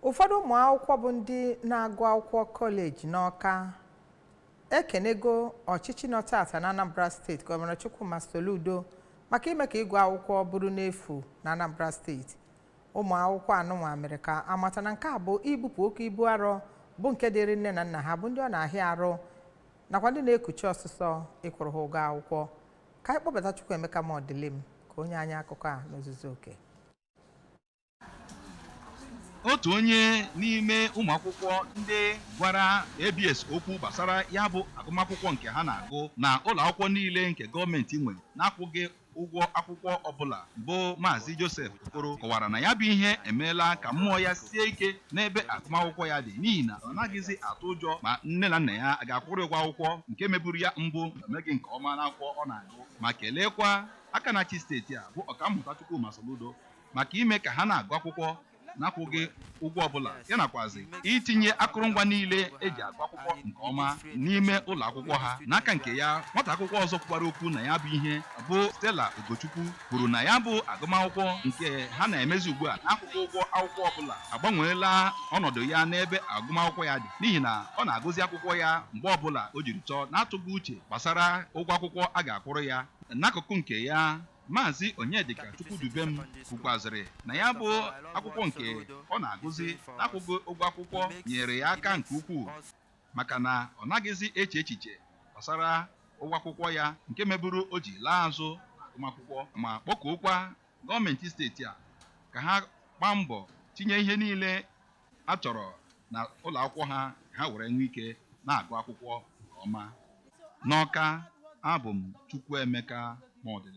Ụfọdụ ụmụ akwụkwọ bụ ndị na-agụ akwụkwọ kọleji n'Awka ekenego ọchịchị nọ tata na Anambra Steeti, Gọvanọ Chukwuma Soludo, maka ime ka ịgụ akwụkwọ bụrụ n'efu na Anambra Steeti. Ụmụ akwụkwọ anụnwa mere ka amata na nke a bụ ibupụ oke ibu arọ bụ nke dịrị nne na nna ha, bụ ndị ọ na-ahịa arụ nakwa ndị na-ekuchi ọsụsọ ịkwụrụ ha ụgwọ akwụkwọ. Ka anyị kpọbata Chukwuemeka Modilim ka onye anyị akụkọ a n'ozuzu oke. Otu onye n'ime ụmụ akwụkwọ ndị gwara ABS okwu gbasara ya bụ agụmakwụkwọ nke ha na-agụ na ụlọ akwụkwọ niile nke gọọmenti nwe na-akwụghị ụgwọ akwụkwọ ọbụla, bụ Maazị Joseph Okoro, kọwara na ya bụ ihe emeela ka mmụọ ya sie ike n'ebe agụmakwụkwọ ya dị, n'ihi na ọ naghịzi atụ ụjọ ma nne na nna ya ga-akwụrụ ụgwọ akwụkwọ nke meburu ya mbụ na omeghị nke ọma n'akwụkwọ ọ na-agụ, ma keleekwa aka na-achị steeti a, bụ Ọkammụta Chukwuma Soludo, maka ime ka ha na-agụ akwụkwọ na-akwụghị ụgwọ ọbụla, ya nakwazi itinye akụrụngwa niile eji agụ akwụkwọ nke ọma n'ime ụlọ akwụkwọ ha. N'aka nke ya, nwata akwụkwọ ọzọ kwukwara okwu na ya bụ ihe, bụ Stella Ugochukwu, kwuru na ya bụ agụmakwụkwọ nke ha na-emezi ugbu a na-akwụghị ụgwọ akwụkwọ ọbụla agbanweela ọnọdụ ya n'ebe agụmakwụkwọ ya dị, n'ihi na ọ na-agụzi akwụkwọ ya mgbe ọbụla o jiri chọọ, na-atụghị uche gbasara ụgwọ akwụkwọ a ga-akwụrụ ya. N'akụkụ nke ya, Maazị Onyedika Chukwudubem kwukwazịrị na ya bụ akwụkwọ nke ọ na-agụzi na-akwụghị ụgwọ akwụkwọ nyere ya aka nke ukwuu, maka na ọ naghịzi eche echiche gbasara ụgwọ akwụkwọ ya nke meburu o ji laa azụ agụmakwụkwọ, ma kpọkuokwa gọọmenti steeti a ka ha gbaa mbọ tinye ihe niile a chọrọ na ụlọ akwụkwọ ha, ka ha were nwee ike na-agụ akwụkwọ nke ọma. N'Awka, abụ m Chukwuemeka Modilim.